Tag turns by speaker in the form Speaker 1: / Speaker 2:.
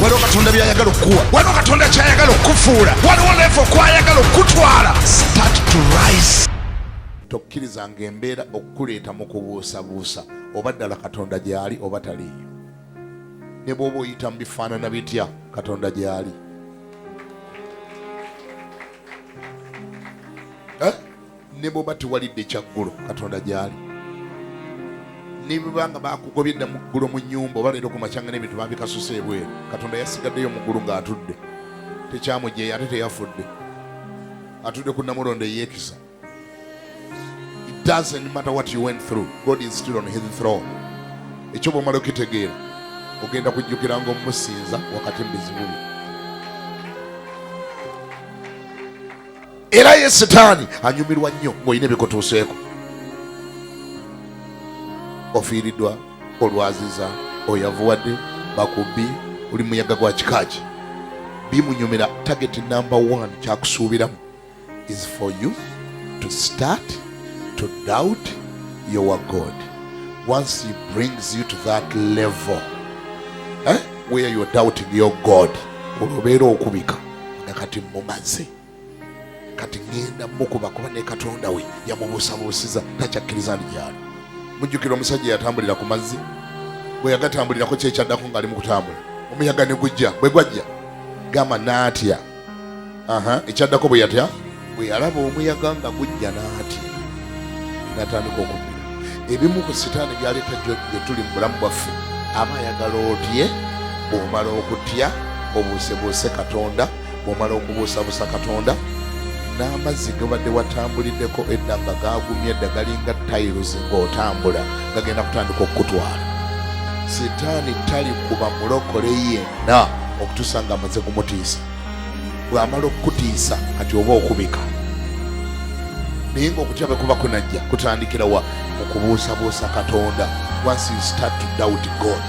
Speaker 1: Waliwo Katonda byayagala okukuwa, waliwo Katonda kyayagala okukufuula, waliwo level kwayagala okukutwala. Start to rise. Tokkirizanga embeera okukuleeta mu kubuusabuusa oba ddala Katonda gyali oba taliiyo. Ne bw'oba oyita mu bifaanana bitya, Katonda gyali. Eh? Ne bw'oba tewalidde kyaggulo, Katonda gyali. Ne bweba nga bakugobye dda mu ggulo mu nnyumba oba leero ku makya nga n'ebintu babikasuse ebweru, Katonda yasigaddeyo mu ggulu ng'atudde. Tekyamugyeyo ate teyafudde, atudde ku namulondo eyeekisa. It doesn't matter what you went through, God is still on his throne. Ekyo bw'omala okitegeera, ogenda kujjukira ng'omusinza wakati mu bizibu bye. Era ye Sitaani anyumirwa nnyo ng'olina ebikutuuseeko, ofiiriddwa, olwaziza, oyavuwadde, bakubbi, oli muyaga gwa kikaaki, bimunyumira. Target number one kyakusuubiramu is for you to start to doubt your God. Once he brings you to that level, eh, where you're doubting your God, olwobeera okubika nga kati mumaze, kati ŋŋenda mukuba kuba ne Katonda we yamubuusabuusiza, takyakkiriza ndi gyali. Mujjukira omusajja yatambulira ku mazzi, bwe yagatambulirako kyekyaddako ng'ali mu kutambula, omuyaga ne gujja. Bwe gwajja gamba n'atya. Aha, ekyaddako bwe yatya, bwe yalaba omuyaga nga gujja n'atya, n'atandika okubbira. Ebimu ku sitaani byaleeta gye tuli mu bulamu bwaffe, aba ayagala otye. Bw'omala okutya, obuusebuuse Katonda. Bw'omala okubuusabuusa Katonda, n'amazzi gobadde watambuliddeko edda nga gagumye edda, galinga tiles ng'otambula, gagenda kutandika okukutwala. Sitaani talikuba mulokole yenna okutuusa nga amaze kumutiisa. Bw'amala okukutiisa, kati oba okubika. Naye ng'okutya bwe kuba kunajja, kutandikira wa? Mu kubuusabuusa Katonda. Once you start to doubt God,